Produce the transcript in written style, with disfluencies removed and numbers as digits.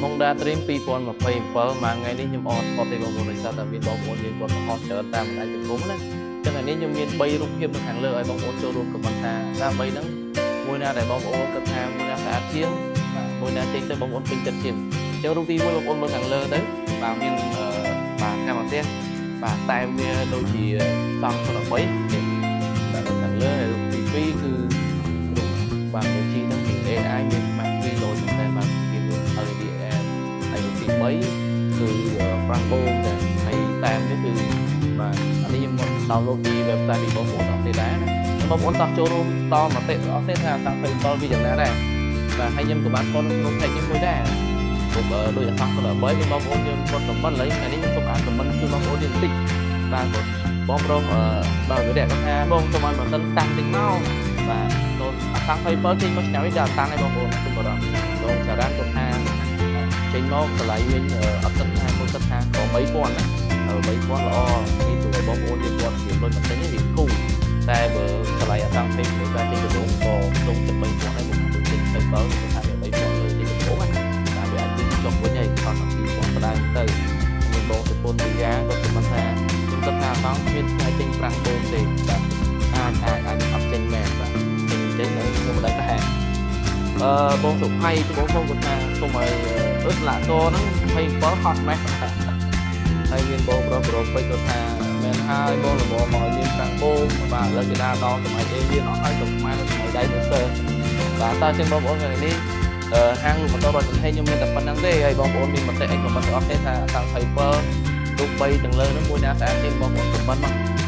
Honda Dream 2027មួយថ្ងៃនេះខ្ញុំអត់ថតទេបងប្អូនដោយសារតែមានបងប្អូនយើងគាត់បង្ហោះច្រើនតាមបណ្ដាញសង្គមណាចឹងថ្ងៃនេះខ្ញុំមាន3រូបភាពនៅខាងលើឲ្យបងប្អូនចូលរួម comment ថាតាម3ហ្នឹងមួយណាដែលបងប្អូនគិតថាមួយណាស្អាតជាងបាទមួយណាចេញទៅបងប្អូនពេញចិត្តជាងចឹងរូបទី1បងប្អូនមើលខាងលើទៅបាទមានអឺបាទកម្មផ្ទះបាទតែវាដូចជាសង់13នេះបាទនៅខាងលើហើយរូបទី2គឺរូបបាទដូចជីហ្នឹងមាន AI មាន Smart TV លយមែនតើបាទមាន LED app ហើយរូបទី3គឺប្រាំងបូមដែរហើយតាមនេះគឺបាទអានេះខ្ញុំមក download ពី website ពីបងប្អូនអស់គ្នាដែរណាបងប្អូនតោះចូលរួមតមតិរបស់គ្នាថាតាំងពី7វាយ៉ាងណាដែរបាទហើយខ្ញុំក៏បានផុសនៅក្នុង page ខ្ញុំមួយដែរព្រោះដូចអសោះទៅ13មានបងប្អូនយើងគាត់ comment ឥឡូវថ្ងៃនេះខ្ញុំសូមអាន comment ជូនបងប្អូនយើងបន្តិចបាទគាត់បងប្រុសបាទវិរៈគាត់ថាបងសូមឲ្យម៉ាស៊ីនតាំងតិចមកបាទកូនអសោះ27ចេញមកឆ្នាំនេះដល់តាំងឲ្យបងប្អូនសូមបារម្ភបងសារ៉ានគាត់ថាចេញមកតម្លៃវិញអត់គិតថាមួយគិតថាក៏3000ណា3000ល្អនេះជួយឲ្យបងប្អូនយើងគាត់រៀបលុយមកទិញវាធូរតែបើតម្លៃអត់តាំងពេកព្រោះការចេញដំបូងក៏ខ្ទង់ចិត្ត3000ដែរមកចេញ27គឺថាវា3000លើចេញដំបូងណាតែវាអាចចេញចុះវិញហើយខុសតែ2000ផ្ដើមទៅមានបងសុពន្ធវិយាក៏គិតថាខ្ញុំគិតថាអត់គ្មានថ្ងៃចេញប្រាំងបូមទេបាទអាចអាចអាចអត់ចេញមែនបាទចេញចេញនៅខ្ញុំមិនដឹងដែរអឺបងសុភ័យបងខ្ញុំគាត់ថាសូមឲ្យអឺស្លាកហ្នឹង27ហត់ម៉េះហើយមានបងប្រុសប្រុសពេជ្រគាត់ថាមែនហើយបងល្មមមកឲ្យមានប្រាំងបូមបាទឥឡូវគេដើរដល់សម័យអេលៀនអស់ហើយទៅខ្មែរនៅសម័យដៃទៅសើបាទតើជាងបងប្អូនថ្ងៃនេះអឺហាងម៉ូតូរថយន្តខ្ញុំមានតែប៉ុណ្្នឹងទេហើយបងប្អូនមានមតិអីក៏មិនទាំងអស់ទេថាតាំង27រូប3ទាំងលើនោះមួយណាស្អាតជាងបងប្អូន comment មក